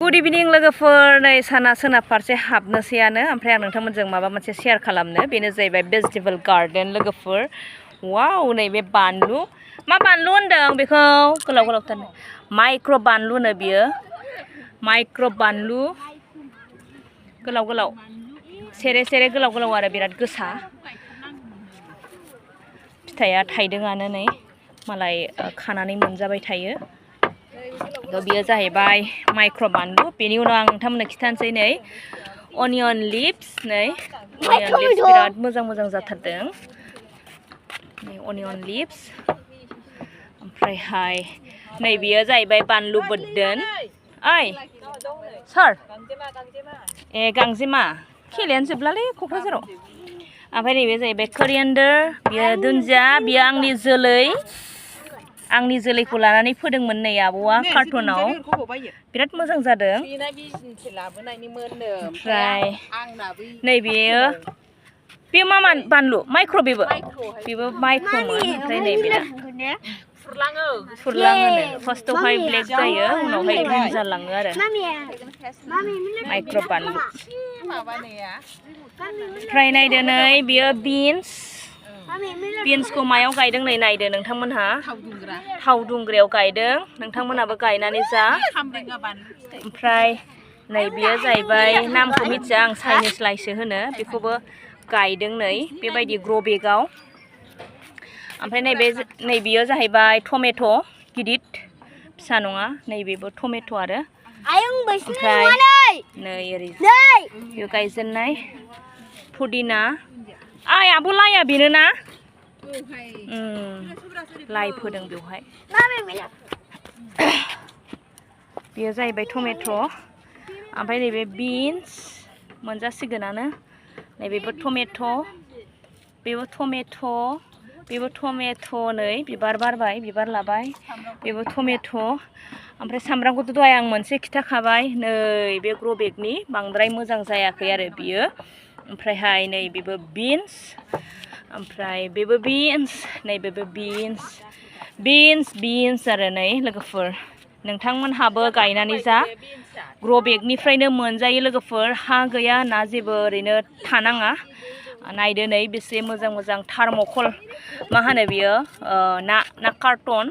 good इभिनिं लोगोफोर नै साना सोनाब फारसे हाबनोसैयानो ओमफ्राय आं नोंथांमोनजों माबा मोनसे शेयार खालामनो बेनो जाहैबाय भेजिटेबल गार्डेन लोगोफोर वाव नैबे बानलु मा बानलु होनदों बेखौ गोलाव गोलावथार माइक्र' बानलु होनो बियो माइक्र' बानलु गोलाव गोलाव सेरे सेरे गोलाव गोलाव आरो बिराद गोसा फिथाइया थाइदोंआनो नै मालाय खानानै मोनजाबाय थायो बियो जाहैबाय माइक्र' बानलु बेनि उनाव आं नोंथांमोननो खिथानोसै नै अनियन लिभ्स नै अनियन लिभ्स बिराद मोजां मोजां जाथारदों नै अनियन लिभ्स ओमफ्रायहाय नै बियो जाहैबाय बानलु बोरदोन ओइ सार ए गांजेमा खेलायानो जोबलालै क'क्राझाराव ओमफ्राय नैबे जाहैबाय करियान्डार बियो दुन्दिया बियो आंनि जोलैखौ लानानै फोदोंमोन नै आब'आ कार्टुनाव बिराद मोजां जादों ओमफ्राय नै बेयो मा बानलु माइक्र' बेबो माइक्र'मोन ओमफ्राय नै बेना फुरलाङो फार्स्टआवहाय ब्लेक जायो उनावहाय ग्रिन जालाङो आरो माइक्र' बानलु ओमफ्राय नायदो नै बियो बिन्सखौ मायाव गायदों नै नायदो नोंथांमोनहा थाव दुंग्रायाव गायदों नोंथांमोनहाबो गायनानै जा ओमफ्राय नै बियो जाहैबाय नामखौ मिथिया आं चाइनिस लाइसो होनो बेखौबो गायदों नै बेबायदि ग्र' बेगाव ओमफ्राय नै बियो जाहैबाय टमेट' गिदिर फिसा नङा नैबेबो टमेट' आरो ओमफ्राय नै ओरै बेयो गायजेननाय पुदिना आइ आब' लाइया बेनो ना लाइ फोदों बेवहाय बेयो जाहैबाय टमेट' ओमफ्राय नैबे बिन्स मोनजासिगोनानो नैबेबो टमेट' बेबो टमेट' नै बिबार बारबाय बिबार लाबाय बेबो टमेट' ओमफ्राय सामब्रामखौथ' दहाय आं मोनसे खिथाखाबाय नै बे ग्र' बेगनि बांद्राय मोजां जायाखै आरो बियो ओमफ्रायहाय नै बेबो बिन्स ओमफ्राय बेबो बिन्स नैबेबो बिन्स आरो नै लोगोफोर नोंथांमोनहाबो गायनानै जा ग्र' बेगनिफ्रायनो मोनजायो लोगोफोर हा गैया ना जेबो ओरैनो थानाङा नायदो नै बेसे मोजां मोजां थार्मकल मा होनो बियो ना कार्टन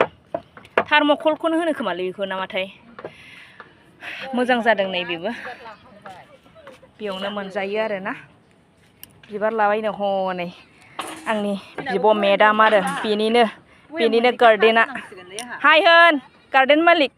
थार्मकलखौनो होनो खोमालै बेखौ नामाथाय मोजां जादों नै बेबो बेयावनो मोनजायो आरो ना बिबार लाबायनो हनै आंनि बिब' मेदाम आरो बेनिनो गार्डेना हाय होन गार्डेन मालिक